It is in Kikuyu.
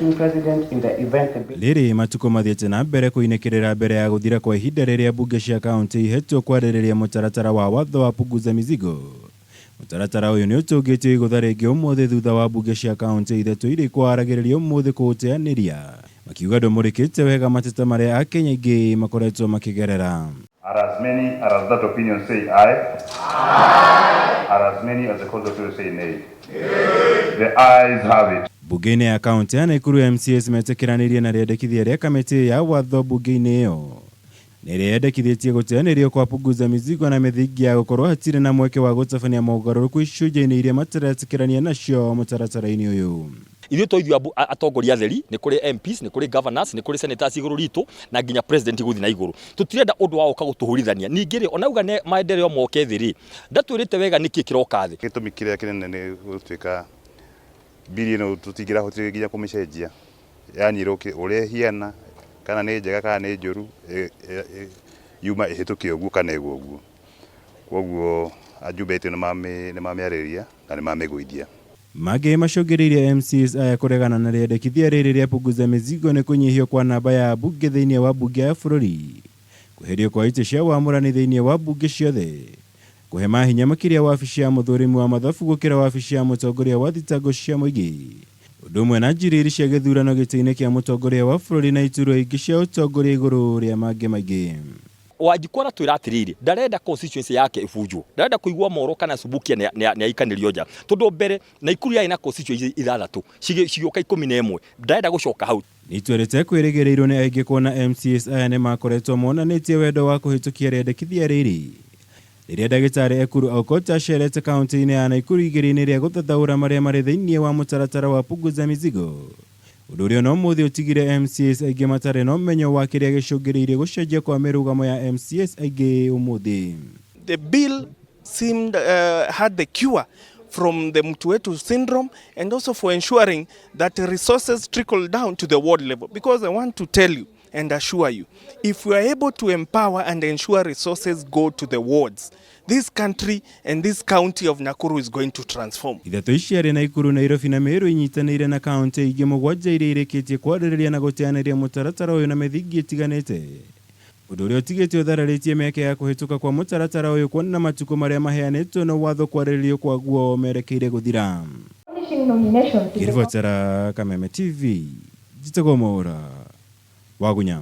President in the event the bill Rĩrĩ matukũ mathiĩte na mbere kũinĩkĩrĩra mbere ya gũthira kwa ihinda rĩrĩa mbunge cia kauntĩ ihetwo kwarĩrĩria mũtaratara wa watho wa Punguza Mizigo. Mũtaratara ũyũ nĩ ũtũngĩtio igũtha rĩngĩ ũmũthĩ thutha wa mbunge cia kauntĩ ithatũ iria ikwaragĩrĩria ũmũthĩ kũũteanĩria makiuga ndũmũrĩkĩte wega mateta marĩa Akenya aingĩ makoretwo makĩgerera. Are as many are as that opinion say aye. Aye. Are as many as the contrary say nay. The ayes have it. Mbunge-inĩ ya kauntĩ ya Naikuru MCAs metĩkĩranĩirie na rĩendekithia rĩa kamĩtĩ ya watho mbunge-inĩ ĩyo na ĩrĩa yendekithĩtie gũteanĩrio kwa Punguza Mizigo na mĩthingi ya gũkorwo hatirĩ na mweke wa gũtabania mogarũrũku icunjĩ-inĩ iria mataretĩkĩrania nacio mũtaratara-inĩ ũyũ. Ithuĩ to ithuĩ atongoria atheri, nĩ kũrĩ MPs, nĩ kũrĩ governors, nĩ kũrĩ senators igũrũ ritũ na nginya president gũthiĩ na igũrũ. Tũtirenda ũndũ wa gũka gũtũhũrithania. Ningĩ rĩ, ona auga nĩ maendeleo moke thĩ rĩ, ndatwĩrĩte wega nĩkĩ kĩroka thĩ. Gĩtũmi kĩrĩa kĩnene nĩ gũtuĩka bill ĩno tũtingĩrahotire nginya kũmĩcenjia, yanyirwo ũrĩa ĩhiana, kana nĩ njega kana nĩ njũru, yuma ĩhĩtũke ũguo kana ĩgwe ũguo. Kwoguo ajumbe aitũ nĩ mamĩarĩrĩria na nĩ mamĩgũithia. Mangĩ macũngĩrĩirie MCAs aya kũregana na rĩendekithia rĩrĩ rĩa Punguza Mizigo nĩ kũnyihio kwa namba ya ambunge thĩinĩ wa mbunge ya bũrũri, kweherio kwa itĩ cia wamũrani thĩinĩ wa mbunge ciothe, kũhe mahinya makĩria wabici ya mũthũrimi wa mathabu gũkĩra wabici ya mũtongoria wa thitango cia mũingĩ, ũndũ ũmwe na njirĩri cia gĩthurano gĩtĩ-inĩ kĩa mũtongoria wa bũrũri na iturwa ingĩ cia ũtongoria igũrũ rĩa mangĩ maingĩ. Wanjikũ aratwĩra atĩrĩrĩ, ndarenda constituency yake ĩbunjwo, ndarenda kũigua Moro kana Subukia nĩ aikanĩrio nja, tondũ mbere Naikuru yarĩ na constituency ithathatũ cigĩũka 11, ndarenda gũcoka hau. Nĩ itua rĩtekwĩrĩgĩrĩirwo nĩ aingĩ kuona MCAs aya nĩ makoretwo monanĩtie wendo wa kũhĩtũkia rĩendekithia rĩrĩ rĩrĩa ndagĩtarĩ Ekuru Aukot acerete kauntĩ-inĩ ya Naikuru igeria-inĩ rĩa gũthathaũra marĩa marĩ thĩinĩ wa mũtaratara wa Punguza Mizigo. Ũndũ ũrĩa ona ũmũthĩ ũtigire MCAs aingĩ matarĩ na ũmenyo wa kĩrĩa gĩcũngĩrĩirie gũcenjia kwa mĩrũgamo ya MCAs aingĩ ũmũthĩ. The bill seemed had the cure from the Mtu Wetu syndrome and also for ensuring that resources trickle down to the ward level. Because I want to tell you and assure you, if we are able to empower and ensure resources go to the wards, this country and this county of Nakuru is going to transform. Ithatũ ici arĩ Naikuru, Nairobi na Meru inyitanĩire na kauntĩ ingĩ mũgwanja iria irĩkĩtie kwarĩrĩria na gũteanĩria mũtaratara ũyũ na mĩthingi ĩtiganĩte. Ũndũ ũrĩa ũtigĩte ũthararĩtie mĩeke ya kũhĩtũka kwa mũtaratara ũyũ kuona matukũ marĩa maheanĩtwo na watho kwarĩrĩrio kwaguo merekeire gũthira. Nominations in the Ngĩribotera Kameme TV, njĩtagwo Mwaũra wa Gunya.